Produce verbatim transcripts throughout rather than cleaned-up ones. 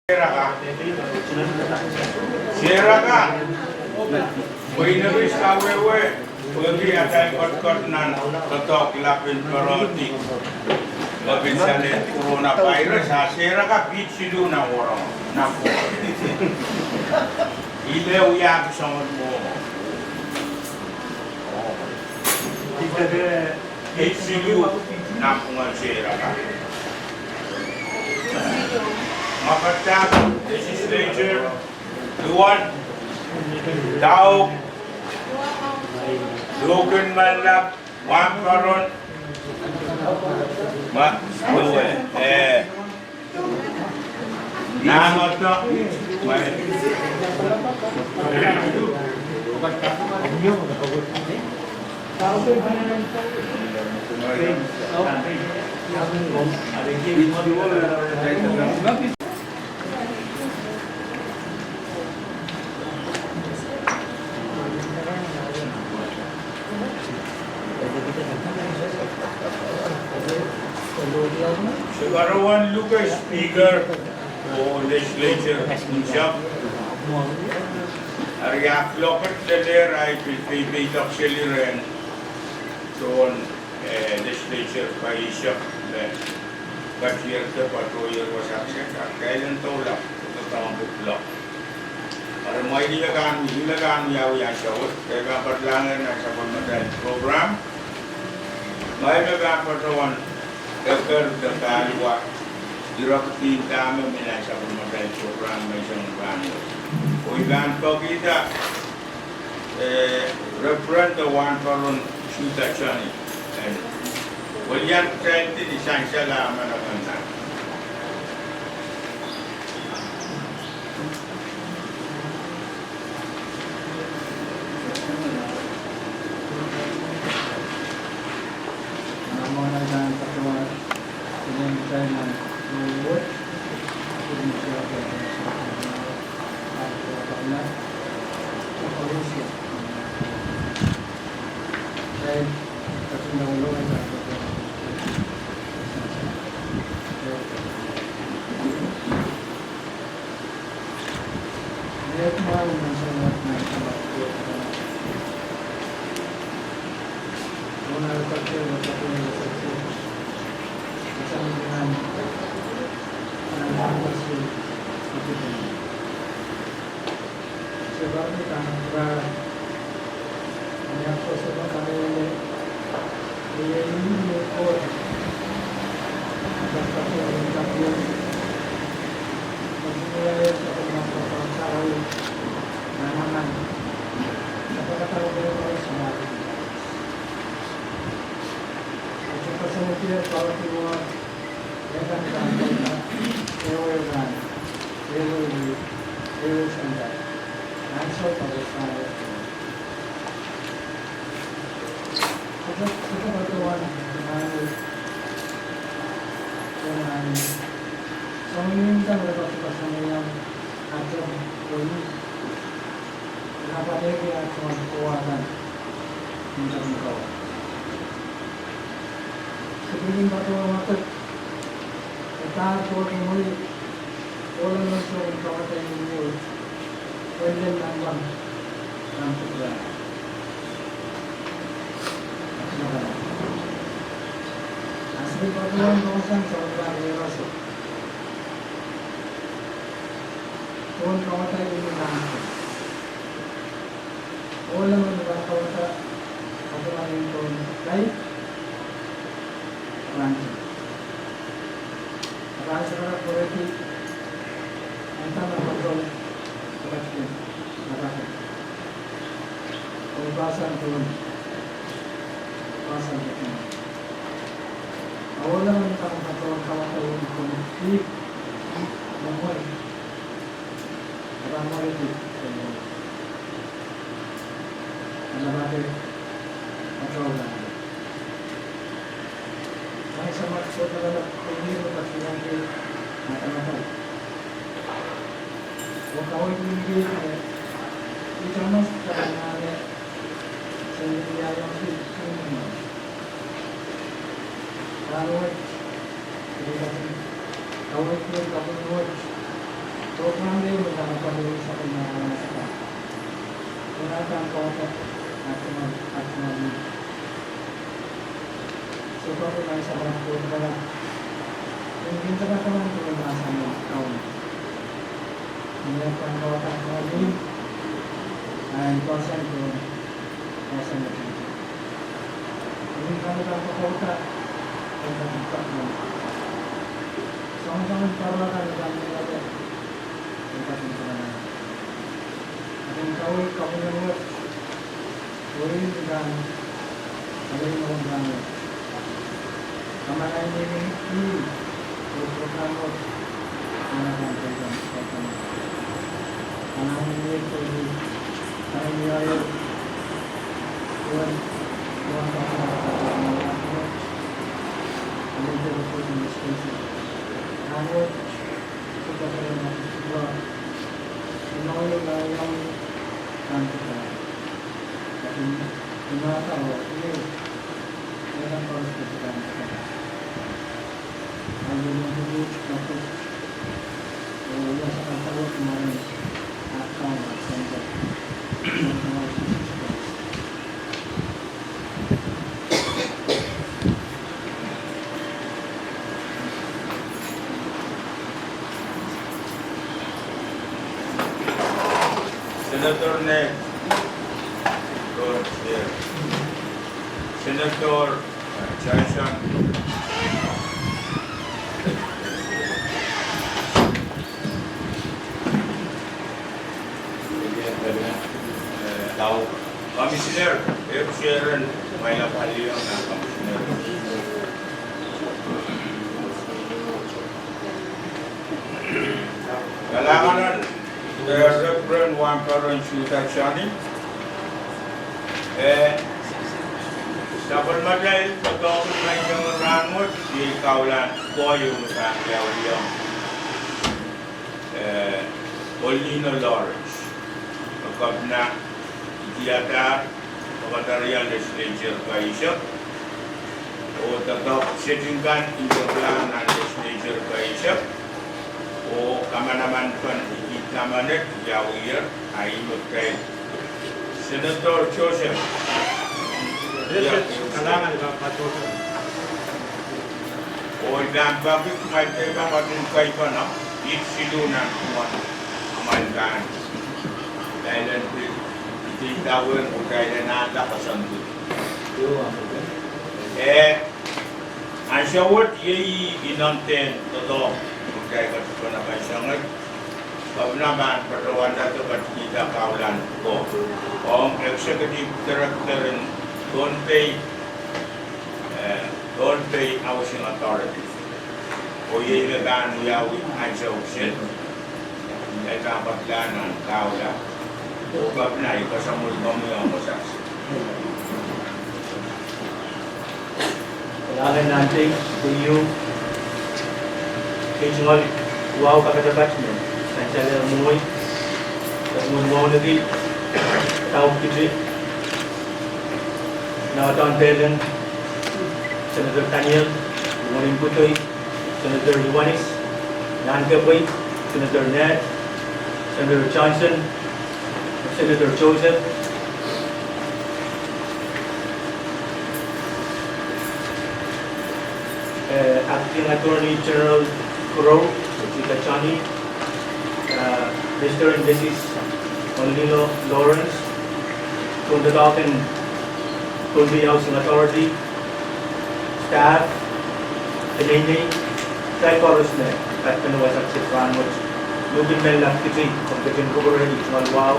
Seraka. Seraka. Pwe I men kawehwe, pwehki atail ketiket nan doadoahk lapalap en Pohnpei, COVID nineteen coronavirus, a seraka pid siluh nan wahnpoaron. Ih me wiahki soangen mwomwohdiso. Pid siluh nan pwungen seraka. Mepwukat, legislature, Luwal, Dau, Logan Malap, Wahnpoaron, ma, Luwal, eh, Nahmata, Se patohwan luke Speaker oh Legislature unsek. Eri ahpw loket lelehr ahi pil peipeidek seli rehn tohn, eh, Legislature pahisek me ketier de patohier wasa sehse. Kaidehn doula, doula pwuhk loket. Eri mwein ih me kan, ih me kan wiawi ansou wet, de pahn patohwangehr nan sapwellimatail program. Mwein me pahn patohwan eker de pahluwa, ire kihda me mi nan sapwellimatail program me I song pahn wet. Oh I pahn pekihda, eh, Reverend Wahnpoaron Judah Johnny. En welian kitail di ni sansal a manaman nan. Ohlen me pahn kawada, kawada en tohn kair, ranti. Pahn sarawi pwurehng, anda me patohwan, patohwan, patohwan. Oh pahsan tohn, pahsan tohn. Ohlen me pahn patohwan kawada en tohn kair, mwomwen. Program me pahn pahn sapwellimatail sapwellimatail sapwellimatail. Pahn pahn pahn pahn. Sohte pahn sapwellimatail sapwellimatail. Nin kin sapwellimatail sapwellimatail. Nin pahn pahn sapwellimatail. Ai pahn sapwellimatail. Pahn sapwellimatail. Nin pahn pahn sapwellimatail. Pahn sapwellimatail. Soangen soangen pahn sapwellimatail. Nin pahn sapwellimatail. Aden kawei kapwunod wet, oh ih pahn, ale ih pahn, kamanaman ni ih, oh program wet, kamanaman ni ih, oh program wet, kamanaman ni ih, oh program wet, kamanaman ni ih, oh program wet. Senator Ned, Senator, eh, Johnson. Eh, Commissioner, eh, Sharon, Maila Paliang, Commissioner. Kalahngan en, eh, Reverend Wahnporon Judah Johnny. Eh, sapwellimatail doadoahk en maing en rahn wet, iei kaulahn koahiek me pahn wiawi ong, eh, Paulino Lawrence, me kepina idiadahr, me kadariong legislature pahisek, oh doadoahk setting kan idiadahr nan legislature pahisek, oh kamanaman kan idiadahr me wiawier, a ih me kitail Senator Joseph. Yes, yes. Kalahngan en Pahpa Joseph. Oh I pahn peki kumwail kitail pahn ketin kaipana, ih siluh nan kumwail, kumwail pahn. Kitail en pil, ih dawehn kitail en ahda koasoandi. Eh, ansou wet iei ih inenen doadoahk me kitail ketikihong kansanga. Kepina pahn patohwanda de ketikihda kaulahn ko ong Executive Director en Pohnpei, eh, Pohnpei Housing Authority. Oh iei me pahn wiawi ansou kiset. Ih pahn patohwanda nan kaula. Oh kepina, I kasamwoh komwi ong koasoakoasoai. Kalahngan en nantihong keieu, kei tungoal wahu kapatapat me sansal mwohn, mwohn wauneki, David Kitty, Nawadon Pelen, Senator Daniel, Maureen Kutoi, Senator Ioanis, Nan Kepwei, Senator Ned, Senator Johnson, Senator Joseph, eh, Acting Attorney General Kuro, Judah Johnny, eh, Mister and Missus Paulino Lawrence, Kondakeken Pohnpei Housing Authority, staff, peneinei, kitail koaros me patpene wasa kiset rahn wet. Luhk en Maila Kitty, komw ketin kupwure, I tungoal wahu,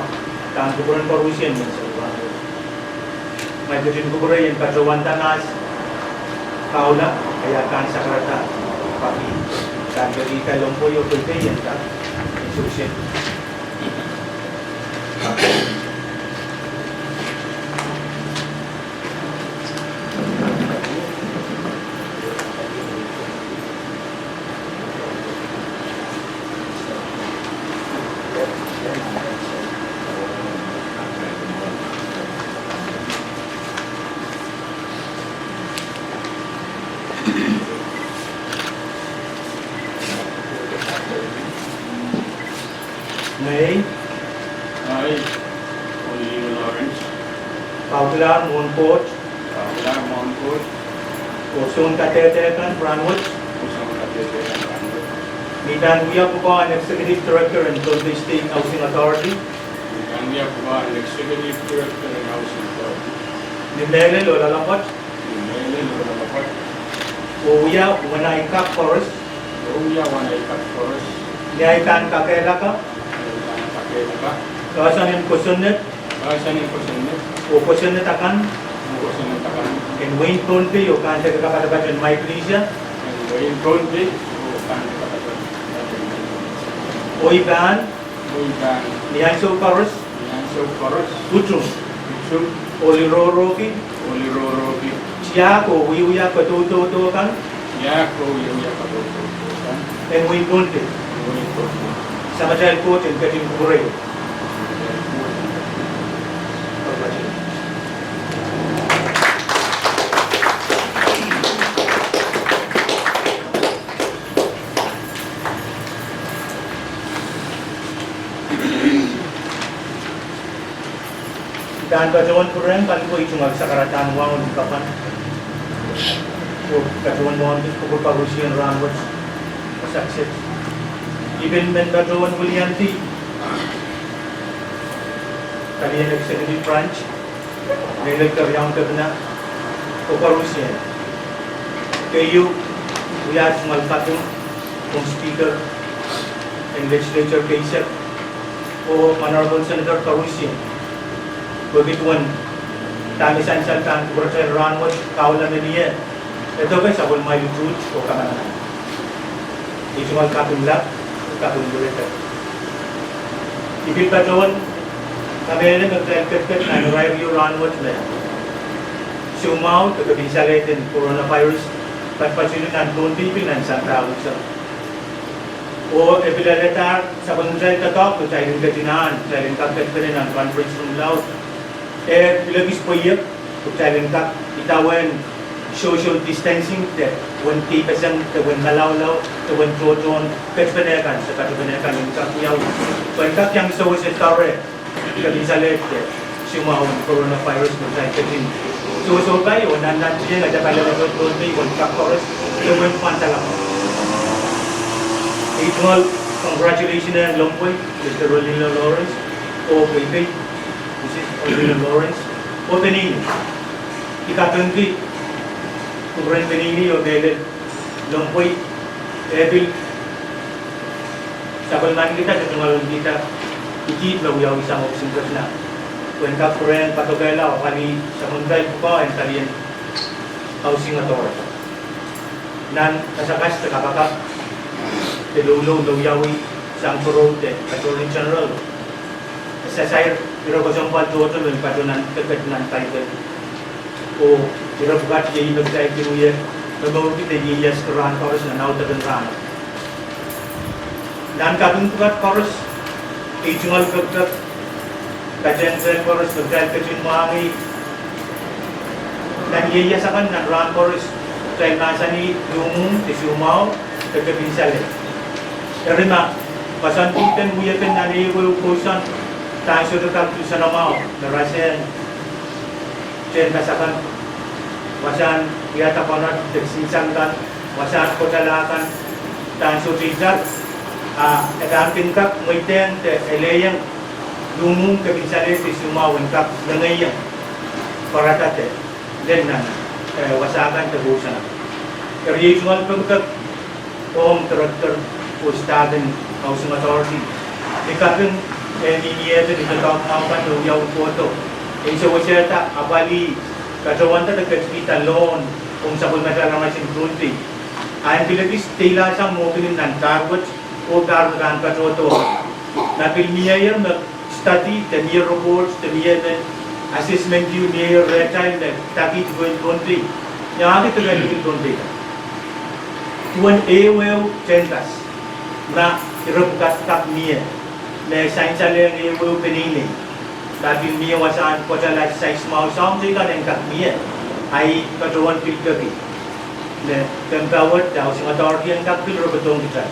pahn kupwuren koaruhsie me sang rahn wet. Kumwail ketin kupwure en patohwanda nan kaula, ia pahn sakarada, pahn, pahn ketin kailongpwei oh ketin en pahn, en suksen. Ei. Ei. Olin Lawrence. Kaukilahr mwohn Koht. Kaukilahr mwohn Koht. Oh soun kadehde kan rahnwet. Oh soun kadehde kan rahnwet. Ni pahn wia pwukoa en Executive Director en Pohnpei State Housing Authority. Ni pahn wia pwukoa en Executive Director en Housing Authority. Ni mehlel oh loalopwoat. Ni mehlel oh loalopwoat. Oh wia wen ahi kak koaros. Oh wia wen ahi kak koaros. Ni ahi pahn kakehlaka. Ni ahi pahn kakehlaka. Koasoanen kosonned. Koasoanen kosonned. Oh kosonned akan. Oh kosonned akan. En wehin Pohnpei oh pahn teke kapatapat en Micronesia. En wehin Pohnpei oh pahn teke kapatapat en Micronesia. Oh I pahn. Oh I pahn. Ni ansou koaros. Ni ansou koaros. Utung. Utung. Olirohrohki. Olirohrohki. Tiahk oh wiewia kadaudaudo kan. Tiahk oh wiewia kadaudaudo kan. En wehin Pohnpei. En wehin Pohnpei. Samatail Koht en ketin kupwure. I pahn patohwan pwurehng kalingo tungoal sakaradahn wahu en kapwan. Oh patohwan wauneki kupwur koarusie en rahnwet. Sakset. I pil men patohwan wiliandi palien executive branch, mehlel keriaun kepina, oh koarusie. Keieu, wia tungoal kaping ong Speaker en Legislature keisek, oh Honorable Senator koarusie. Pwehki duwen dahme sansal pahn kupwuratail rahnwet, kahula me mie, e doke sapwellimatail tuht oh kamanaman. Iei tungoal kaping lap, kaping lurete. I pil patohwan kamehlele me kitail ketiket nan irair ehu rahnwet me soumwahu de kepin salehden coronavirus patpatehng nan Pohnpei pil nan sampah unsek. Oh e pil alehdahr sapwellimatail doadoahk me kitail en ketin ahn, kitail en kak ketipene nan conference room laud. E pil ekis pweiek, kitail en kak idawehn social distancing de wen keipeseng de wen malaulau de wen tohtohn ketipene kan, se ketipene kan en kak wiawi. Pwe en kak iang sewese doare kepin salehde soumwahu en coronavirus me kitail ketin sohsohpai oh nannantihong atail palilaud en Pohnpei wen kak koaros de wen pwandalap. Iei tungoal congratulation en Longpwei, Mister Olin Lawrence, oh Pohnpei, Misis Olin Lawrence, oh peneinei. I kapingki kupwuren peneinei oh mehlel Longpwei, e pil sapwellimanikihda de tungoalkihda ih kiht me wiawi sang ohpis en kepina. Pwe en kak pwurehng padokehla oh pali sapwellimatail pwukoa en palien Housing Authority. Nan kasakas de kapakap de loulou me wiawi sang pwurodo de Attorney General, e sasair ire kesempwal tohto me patoh nan ketiket nan Paipel. Oh ire pwukat iei me kitail kin wie momourki de ieias rahn koaros nan audek en rahn. Nan kaping pwukat koaros, iei tungoal pekipek, patehng kitail koaros me kitail ketin mwahngih nan ieias akan nan rahn koaros, kitail mahsanih luhmwuhng de soumwahu de kepin saleh. Eri ma koasoandi pen wiepen nan ehuehu kousoan, dahn sohte kak tu soanamwahu me rasehng tehnpas akan, wasahn wiahda pwohned de kisin sang kan, wasahn pwotala kan, dahn sohte itar, a e pahn kin kak mweidehng de elehieng luhmwuhng kepin saleh de soumwahu en kak lengehieng pwarada de lel nan, eh, wasa kan de kousoan. Eri iei tungoal pekipek ong Director oh staff en Housing Authority, ni kaping e mihmi ehte ni doadoahk mwahu kan me wiawi kohdo, en sewesehda apwalih patohwanda de ketikihda loan ong sapwellimatail aramas en Pohnpei. A en pil ekis teilahsang mwohkinin nan pahr wet oh pahr me pahn patohdo. Ma pil mieier me study de mie report de mie men assessment ehu mieier rehtail me dahkihdi wehin Pohnpei, ni ahki deke en wehin Pohnpei, duwen ehuehu tehnpas, ma ire pwukat kak mie me sansalehiong ehuehu peneinei, ma pil mie wasahn pwotala sais mwahu soahng teikan en kak mie, ahi patohwan pil peki me pempau wet de Housing Authority en kak pil repedohng kitail.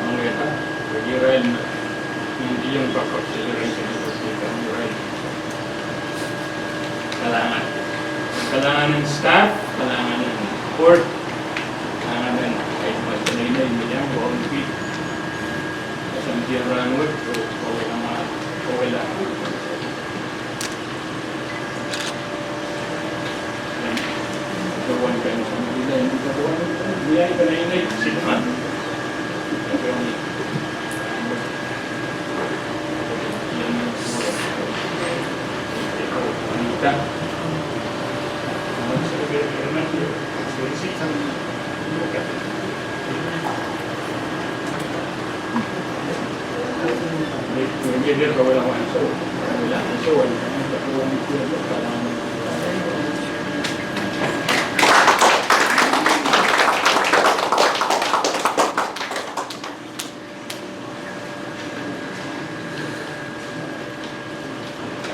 Ong irail, irail me ntingihong poakpoak seli irail, irail kalahngan. Kalahngan en staff, kalahngan en board, kalahngan en ahi peneinei me iang wauneki, sang tiahk rahnwet, oh, oh, oh,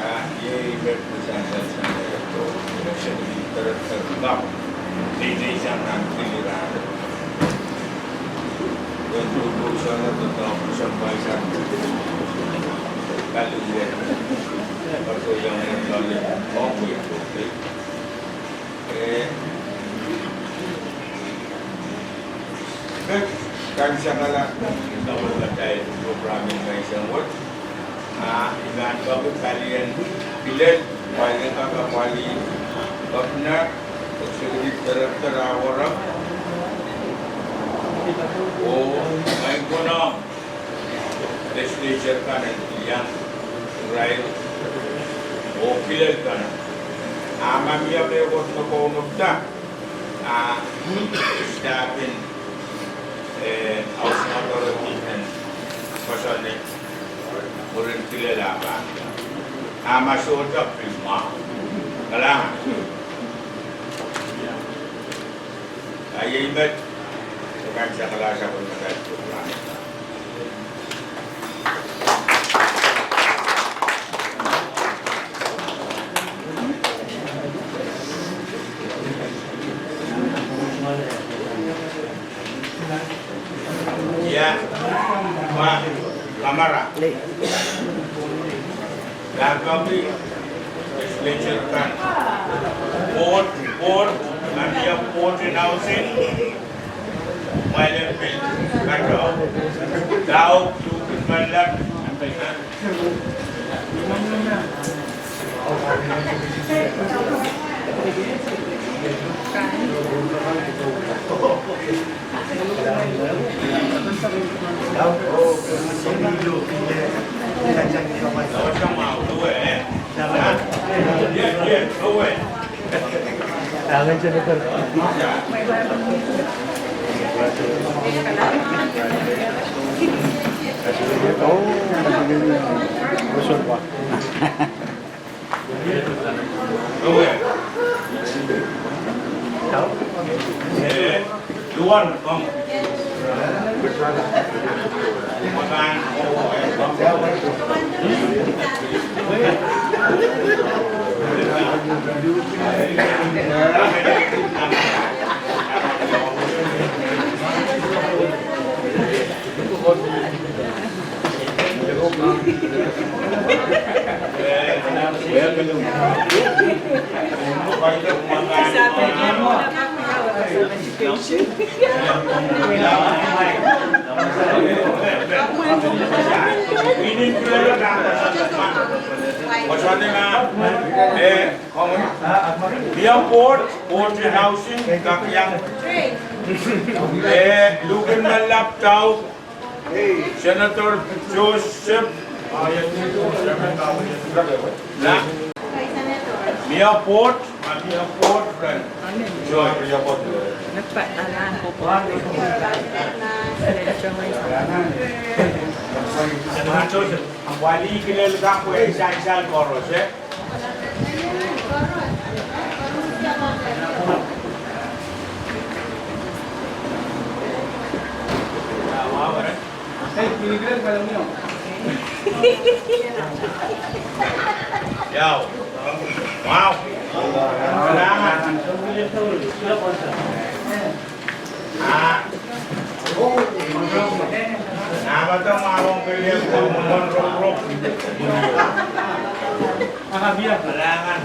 Ah, iei met me sansal sang, eh, Director, Director Kap, teitei sang nan pil irail. Wen tutu sana tentang pesan paisan. Kali wen. Pato yang yang kali. Ong kui kui. Eh, met kansakala, kawel katail program en menseng wet. Ah, I men peki palien kilel, palien kak apwalih Governor, Executive Director Awarok, oh, maing konehng Legislature kan en iang irail oh kilel kan. Ah, ma mie mehkot me kaunopda, ah, staff en, eh, Housing Authority en koasoane mwurin kilel ah pahn. Ah, ma sohte pil mwahu. Kalahngan. Ah, iei met, kansakala sapwellimatail program. Ia, ma, kamara. Ia, kami, Legislature kan. Board, board, nan ia board en housing. Mwail en pil, kato. Dau, lukin malap. Mie board, board en housing, kak iang. Eh, lukin malap, dau. Senator Joseph. Na. Mie board, mie board, friend. Joy, mie board. Senator Joseph, wali kilel kak pwe sansal koaros, eh? Yau. Wow. Ah. Nah, ma te mwahu pil iang komw men roprop. Kalahngan.